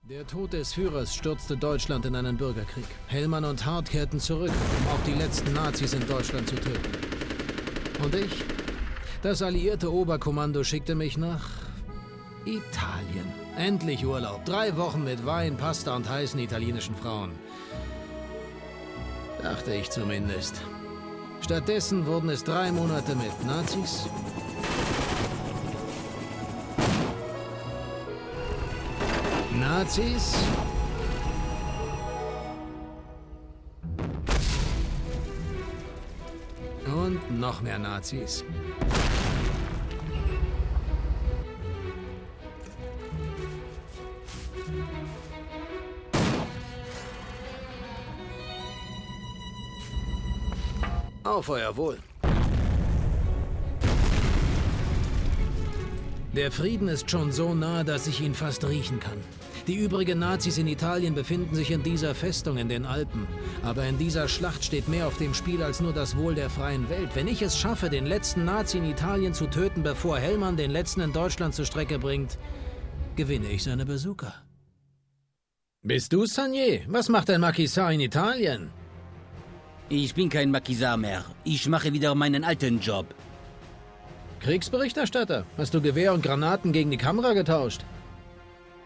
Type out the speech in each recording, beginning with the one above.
Der Tod des Führers stürzte Deutschland in einen Bürgerkrieg. Hellmann und Hart kehrten zurück, um auch die letzten Nazis in Deutschland zu töten. Und ich? Das alliierte Oberkommando schickte mich nach Italien. Endlich Urlaub. 3 Wochen mit Wein, Pasta und heißen italienischen Frauen. Dachte ich zumindest. Stattdessen wurden es 3 Monate mit Nazis, Nazis und noch mehr Nazis. Auf euer Wohl. Der Frieden ist schon so nah, dass ich ihn fast riechen kann. Die übrigen Nazis in Italien befinden sich in dieser Festung in den Alpen. Aber in dieser Schlacht steht mehr auf dem Spiel als nur das Wohl der freien Welt. Wenn ich es schaffe, den letzten Nazi in Italien zu töten, bevor Hellmann den letzten in Deutschland zur Strecke bringt, gewinne ich seine Bazooka. Bist du Sanier? Was macht ein Maquisard in Italien? Ich bin kein Maquisard mehr. Ich mache wieder meinen alten Job. Kriegsberichterstatter? Hast du Gewehr und Granaten gegen die Kamera getauscht?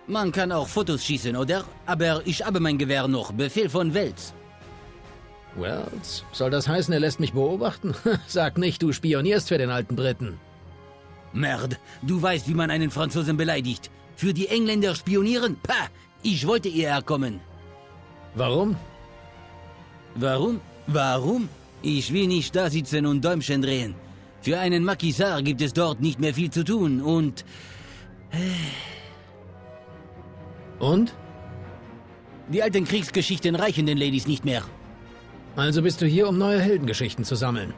Man kann auch Fotos schießen, oder? Aber ich habe mein Gewehr noch. Befehl von Wells. Wells? Soll das heißen, er lässt mich beobachten? Sag nicht, du spionierst für den alten Briten. Merde, du weißt, wie man einen Franzosen beleidigt. Für die Engländer spionieren? Pah! Ich wollte hierher kommen. Warum? Warum? Warum? Ich will nicht da sitzen und Däumchen drehen. Für einen Maquisard gibt es dort nicht mehr viel zu tun und... Und? Die alten Kriegsgeschichten reichen den Ladies nicht mehr. Also bist du hier, um neue Heldengeschichten zu sammeln.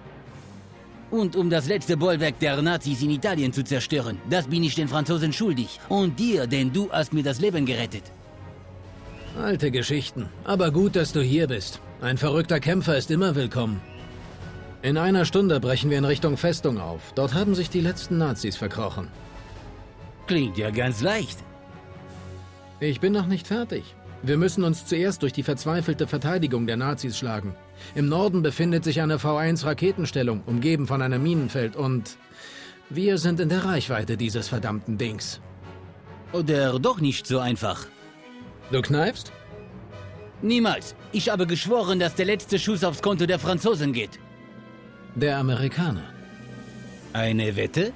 Und um das letzte Bollwerk der Nazis in Italien zu zerstören. Das bin ich den Franzosen schuldig. Und dir, denn du hast mir das Leben gerettet. Alte Geschichten. Aber gut, dass du hier bist. Ein verrückter Kämpfer ist immer willkommen. In einer Stunde brechen wir in Richtung Festung auf. Dort haben sich die letzten Nazis verkrochen. Klingt ja ganz leicht. Ich bin noch nicht fertig. Wir müssen uns zuerst durch die verzweifelte Verteidigung der Nazis schlagen. Im Norden befindet sich eine V1-Raketenstellung, umgeben von einem Minenfeld und wir sind in der Reichweite dieses verdammten Dings. Oder doch nicht so einfach. Du kneifst? Niemals. Ich habe geschworen, dass der letzte Schuss aufs Konto der Franzosen geht. Der Amerikaner. Eine Wette?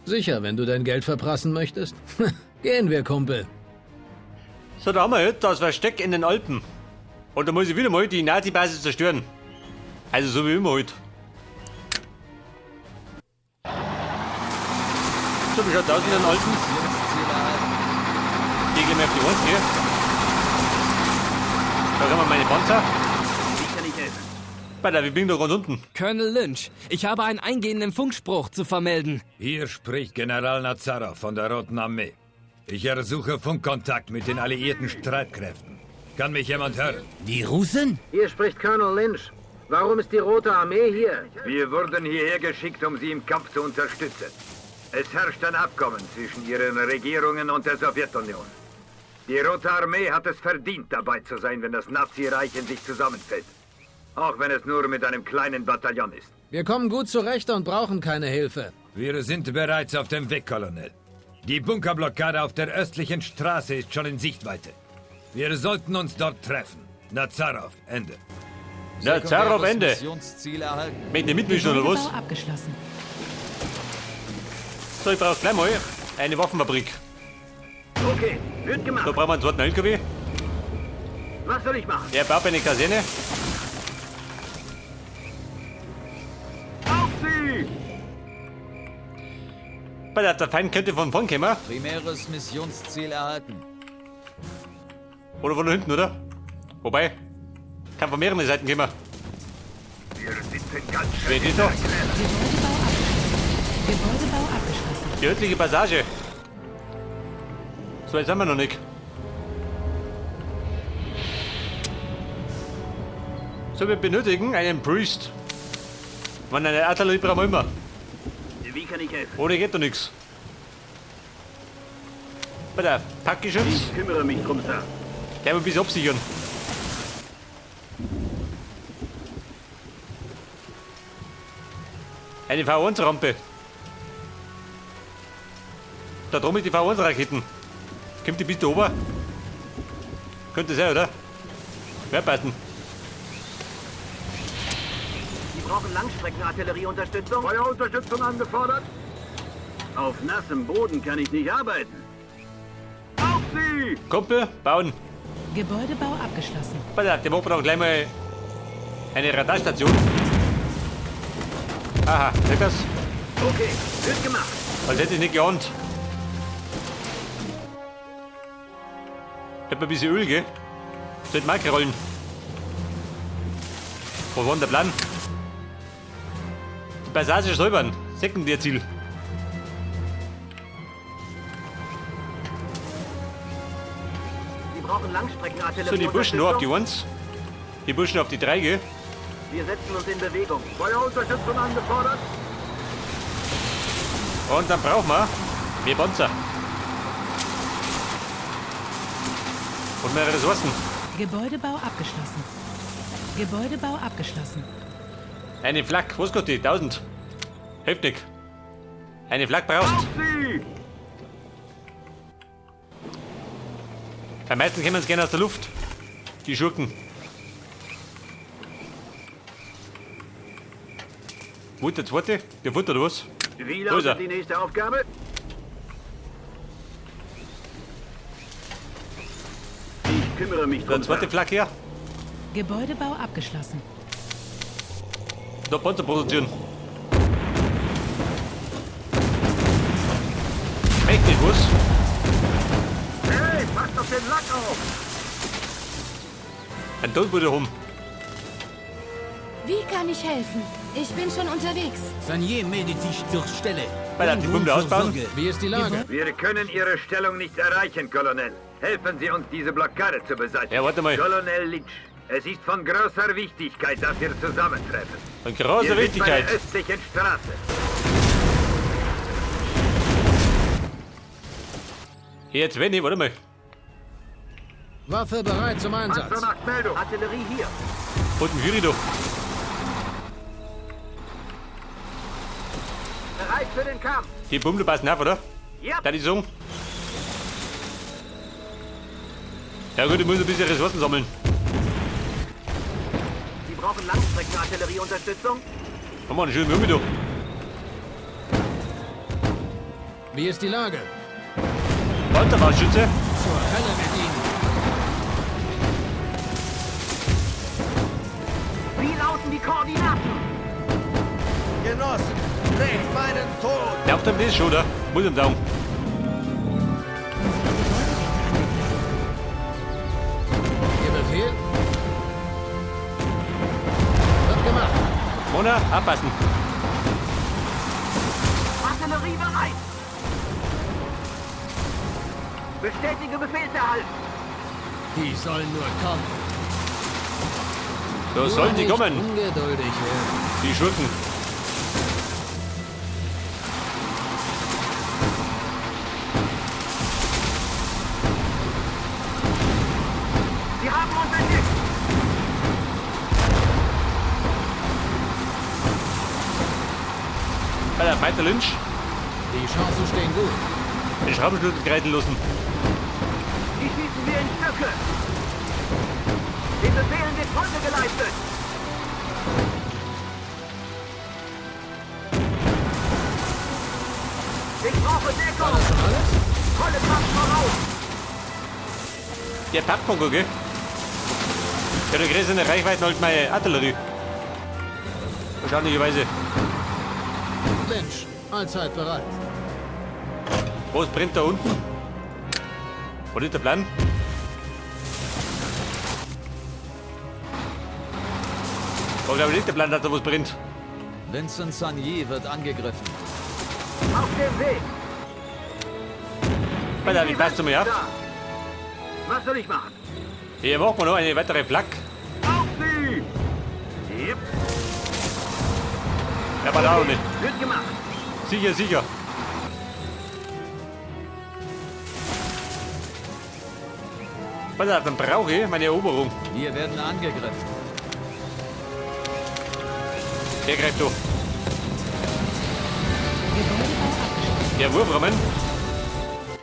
Sicher, wenn du dein Geld verprassen möchtest. Gehen wir, Kumpel. So, da haben wir heute das Versteck in den Alpen. Und da muss ich wieder mal die Nazi-Basis zerstören. Also so wie immer heute. So, wie schaut das aus in den Alpen? Geh gleich mal auf die 1, gell? Da haben wir meine Panzer. Ich kann nicht helfen. Alter, wir bin da ganz unten. Colonel Lynch, ich habe einen eingehenden Funkspruch zu vermelden. Hier spricht General Nazarov von der Roten Armee. Ich ersuche Funkkontakt mit den alliierten Streitkräften. Kann mich jemand hören? Die Russen? Hier spricht Colonel Lynch. Warum ist die Rote Armee hier? Wir wurden hierher geschickt, um sie im Kampf zu unterstützen. Es herrscht ein Abkommen zwischen ihren Regierungen und der Sowjetunion. Die Rote Armee hat es verdient, dabei zu sein, wenn das Nazireich in sich zusammenfällt. Auch wenn es nur mit einem kleinen Bataillon ist. Wir kommen gut zurecht und brauchen keine Hilfe. Wir sind bereits auf dem Weg, Colonel. Die Bunkerblockade auf der östlichen Straße ist schon in Sichtweite. Wir sollten uns dort treffen. Nazarov, Ende. Nazarov, Ende. Missionsziel erhalten. Mit dem Mitmischen oder was? Gebäudebau abgeschlossen. So, ich brauche gleich mal eine Waffenfabrik. Okay, wird gemacht. Da brauchen wir einen zweiten LKW. Was soll ich machen? Er baut eine Kaserne. Auf sie! Bei der Feind könnte von vorn kommen. Primäres Missionsziel erhalten. Oder von da hinten, oder? Wobei, kann von mehreren Seiten kommen. Wir sitzen ganz schön. Wer ist da? Gebäudebau abgeschlossen. Gebäudebau abgeschlossen. Die östliche Passage. So weit sind wir noch nicht. So, wir benötigen einen Priest. Wenn eine Artillerie brauchen wir immer. Wie kann ich helfen? Ohne geht doch nix. Bei der Packgeschütz. Ich kümmere mich drum, Sir. Der muss ein bisschen absichern. Eine V1-Rampe. Da drum ist die V1-Raketen. Kommt die bis da oben? Könnte sein, oder? Wer passen? Sie brauchen Langstreckenartillerieunterstützung. Feuerunterstützung angefordert. Auf nassem Boden kann ich nicht arbeiten. Auf sie! Kumpel, bauen. Gebäudebau abgeschlossen. Pass auf, der macht doch gleich mal eine Radarstation. Aha, seht das? Okay, wird gemacht. Als hätte ich nicht geahnt. Ich hab ein bisschen Öl, gell? Sollte Marke rollen. Wo war denn der Plan? Die Passage säubern. Sekundärziel. Sie brauchen Langstreckenartillerie. So, die Burschen nur auf die 1. Die Burschen auf die 3, gell? Wir setzen uns in Bewegung. Feuerunterstützung angefordert. Und dann brauchen wir mehr Panzer. Und mehr Ressourcen. Gebäudebau abgeschlossen. Gebäudebau abgeschlossen. Eine Flak, was kostet die? 1000. Hilft nicht. Eine Flak brauchst. Am meisten kommen sie gerne aus der Luft. Die Schurken. Wo ist der zweite? Der Futter oder was? Wie Wo ist er? lautet die nächste Aufgabe? Ich kümmere mich Der drum, zweite Sir. Flak her. Gebäudebau abgeschlossen. Da Panzer produzieren. Mächtig, was? Hey, passt auf den Lack auf! Ein Tod wurde rum. Wie kann ich helfen? Ich bin schon unterwegs. Sanier meldet sich zur Stelle. Weil die Kein Bumble Grund zur ausbauen. Sorge. Wie ist die Lage? Wir können Ihre Stellung nicht erreichen, Colonel. Helfen Sie uns, diese Blockade zu beseitigen. Ja, warte mal. Colonel Lynch, es ist von großer Wichtigkeit, dass wir zusammentreffen. Von großer Wir sind bei Wichtigkeit. der östlichen Straße. Jetzt, wenn ich, warte mal. Waffe bereit zum Einsatz. Panzer macht Meldung. Artillerie hier. Und ein Hüri da. Bereit für den Kampf. Die Bumble passen auf, oder? Ja. Da die sagen. Ja gut, ich muss ein bisschen Ressourcen sammeln. Sie brauchen Langstreckenartillerieunterstützung. Haben wir einen schönen Blume da. Wie ist die Lage? Panzerfahrschütze. Zur Hölle mit ihnen. Wie lauten die Koordinaten? Genossen, rächt meinen Tod! Glaubt ihm das schon, oder? Muss ihm sagen. Unsere Gebäude werden angegriffen. Ihr Befehl? Wird gemacht. Mona, abpassen. Artillerie bereit. Bestätige Befehlserhalt. Die sollen nur kommen. Da sollen sie Nur nicht kommen, Ungeduldig werden. die Schurken. Sie haben uns entdeckt. Alter, Peter Lynch, Die Chancen stehen gut. den Schraubenschlüssel kreiden lassen. Die schießen wir in Stücke. Den Befehlen wird Folge geleistet. Ich brauche War Deckung. das schon alles? Volle Kraft voraus. Der Pappkongo, gell? Ja, du kriegst eine Reichweite halt meine Artillerie. Wahrscheinlicherweise. Lynch, allzeit bereit. Was brennt da unten? Was ist der Plan? War, glaube ich, nicht der Plan, dass da was brennt. Vincent Sanier wird angegriffen. Auf dem Weg. Alter, wie passt du mir auf? Da. Was soll ich machen? Hier machen wir noch eine weitere Flak. Auf sie! Yep, Ja, aber da auch nicht. wird gemacht. Sicher, sicher. Pass auf, dann brauche ich meine Eroberung. Wir werden angegriffen. Der greift da. Gebäudebau abgeschlossen. Der Wurfrahmen.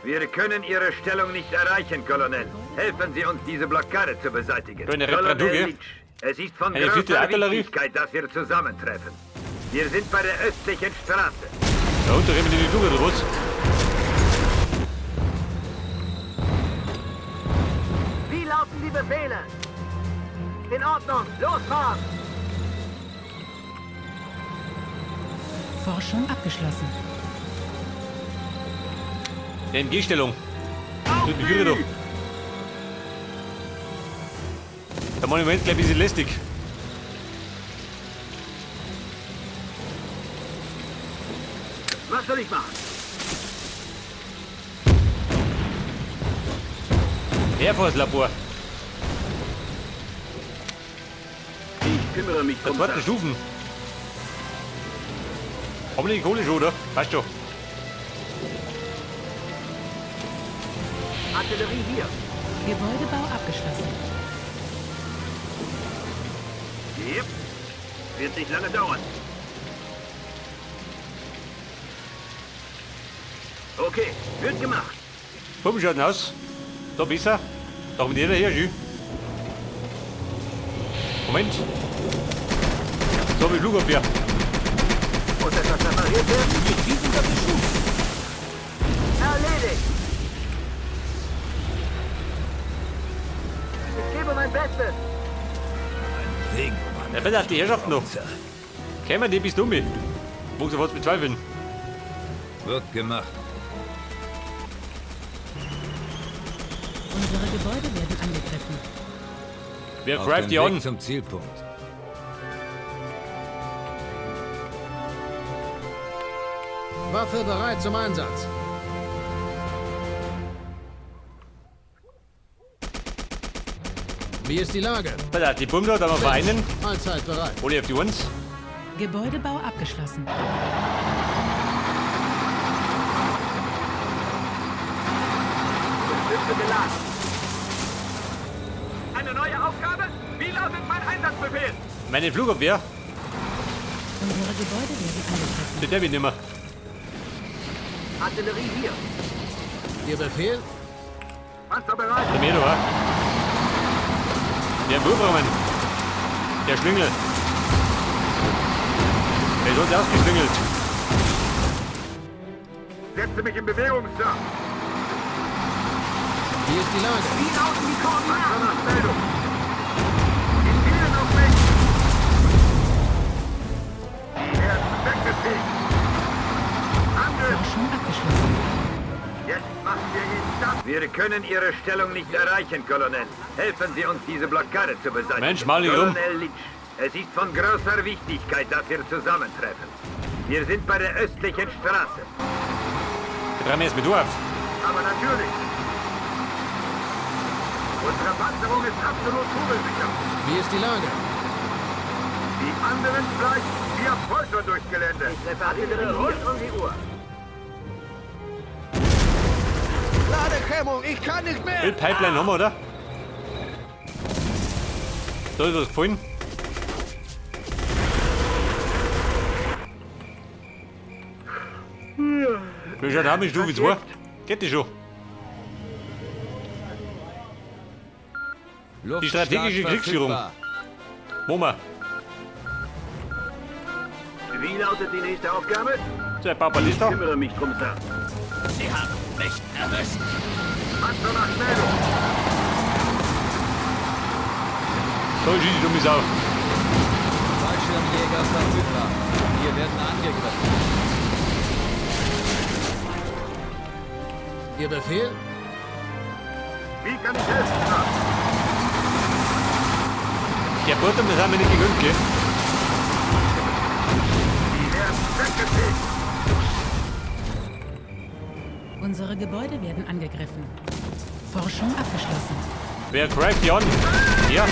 Wir können Ihre Stellung nicht erreichen, Colonel. Helfen Sie uns, diese Blockade zu beseitigen. Eine Reparatur, Colonel gell? Leach, es ist von Eine vierte großer Artillerie. Wichtigkeit, dass wir zusammentreffen. Wir sind bei der östlichen Straße. Da unten rennen die nicht durch, oder was? Wie lauten die Befehle? In Ordnung, losfahren! Forschung abgeschlossen. MG-Stellung. Tut die Führer da. Der Monument gleich ein bisschen lästig. Was soll ich machen? Air Force Labor. Ich kümmere mich Der zweiten Stufen. Haben wir die Kohle schon, oder? Passt schon. Artillerie hier. Gebäudebau abgeschlossen. Yep. Wird nicht lange dauern. Okay, wird gemacht. Buben schaut aus. Da besser. Da kommt jeder her, schön. Moment. So hab ich Flugabwehr. Muss etwas repariert werden? Erledigt! Ich gebe mein Bestes. Ja, bitte auf die Herrschaft noch. Kämen die bis dumme. Wo sie was bezweifeln. Wird gemacht. Unsere Gebäude werden angegriffen. Wer greift die an? zum Zielpunkt. Waffe bereit zum Einsatz. Wie ist die Lage? Bitte auf die Buben da, da wir vereinen. Allzeit bereit. Hol ich auf die Ones. Gebäudebau abgeschlossen. Geschütze geladen. Eine neue Aufgabe? Wie lautet mein Einsatzbefehl? Meine Flugabwehr. Unsere Gebäude werden angegriffen. Die darf ich nicht mehr. Artillerie hier. Ihr Befehl? Panzer bereit. Der mehr da. Der Wurfrahmen. Der Schlüngel. Der ist uns ausgeschlüngelt. Setze mich in Bewegung, Sir. Wie ist die Lage? Wie lauten die Koordinaten? Nach Meldung. Die zielen auf mich. Die werden weggefegt. Angriff! Forschung abgeschlossen. Jetzt machen wir ihn satt. Wir können Ihre Stellung nicht erreichen, Colonel. Helfen Sie uns, diese Blockade zu beseitigen. Mensch, mal nicht rum. Colonel Leach, es ist von großer Wichtigkeit, dass wir zusammentreffen. Wir sind bei der östlichen Straße. Da treiben wir jetzt mit auf. Aber natürlich. Unsere Panzerung ist absolut kugelsicher. Wie ist die Lage? Die anderen schleichen wir poltern durchs Gelände. Ich repariere rund um die Uhr. Ladehemmung, ich kann nicht mehr! Ölpipeline haben wir, oder? Da ist was gefallen. Wie schaut aus mit Stufe 2? Geht die schon? Die strategische Luftschlag Kriegsführung. verfügbar. Wo wir? Wie lautet die nächste Aufgabe? So, ein paar Ballista. Kümmere mich drum, Sir. Sie haben mich erwischt. Panzer nach Meldung. Da ist die dumme Sau. Fallschirmjäger verfügbar. Wir werden angegriffen. Ihr Befehl? Wie kann ich helfen, Sir? Der Bottom, das haben wir nicht gegönnt, gell? Die werden weggefegt. Unsere Gebäude werden angegriffen. Forschung abgeschlossen. Wer greift die an? Ja.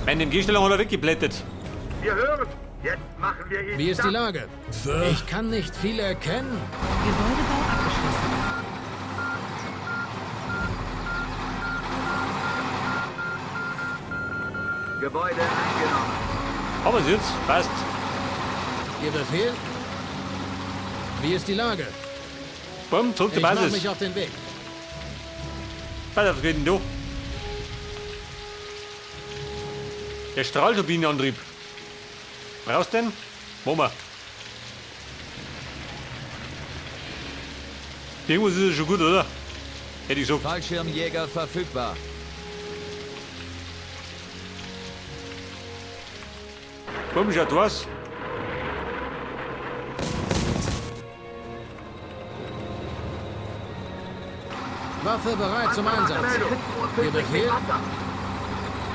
Meine MG-Stellung hat er weggeblättet. Wir hören. Jetzt machen wir ihn Wie ist die satt. Lage? Ich kann nicht viel erkennen. Gebäudebau abgeschlossen. Gebäude eingenommen. Haben wir es jetzt? Passt. Ihr Befehl? Wie ist die Lage? Bumm, zurück zur Ich mache Basis. mich auf den Weg. Pass auf, was geht denn da? Der Strahlturbinenantrieb. Brauchst du den? Machen wir. Irgendwas ist ja schon gut, oder? Hätte ich gesagt. Fallschirmjäger verfügbar. Bumm, schaut was. Waffe bereit zum Einsatz. Ihr Befehl?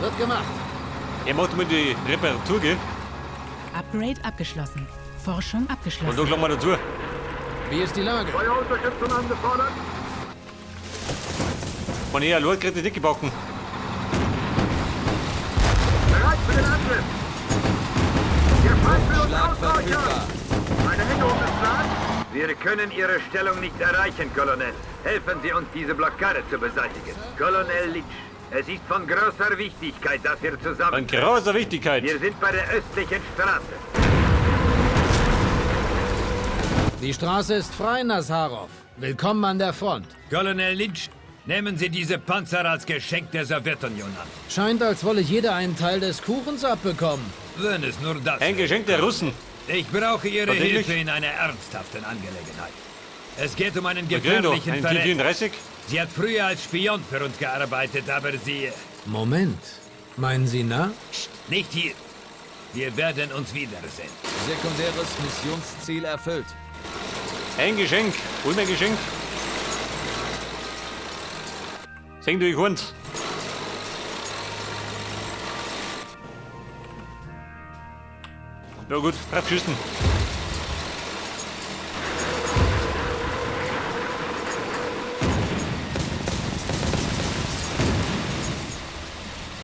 Wird gemacht. Er macht mal die Reparatur, gell? Upgrade abgeschlossen. Forschung Und da abgeschlossen. klammern wir dazu. Wie ist die Lage? Feuerunterstützung angefordert. Man, er allein kriegt das nicht gebacken. Bereit für den Angriff. Der Feind will uns Schlag ausräuchern. verfügbar. Eine Änderung des Plans? Wir können Ihre Stellung nicht erreichen, Colonel. Helfen Sie uns, diese Blockade zu beseitigen. Colonel Litsch, es ist von großer Wichtigkeit, dass wir zusammen... Von großer Wichtigkeit. Wir sind bei der östlichen Straße. Die Straße ist frei, Nazarov. Willkommen an der Front. Colonel Lynch, nehmen Sie diese Panzer als Geschenk der Sowjetunion an. Scheint, als wolle jeder einen Teil des Kuchens abbekommen. Wenn es nur das Ein wäre. Geschenk der Russen. Ich brauche Ihre Tatsächlich? Hilfe in einer ernsthaften Angelegenheit. Es geht um einen Da krieg ich doch gefährlichen einen Verräter. T34. Sie hat früher als Spion für uns gearbeitet, aber sie... Moment. Meinen Sie na? Nicht hier. Wir werden uns wiedersehen. Sekundäres Missionsziel erfüllt. Ein Geschenk. Hol mir ein Geschenk. Sing du, ich Hund. Na gut, drauf schießen.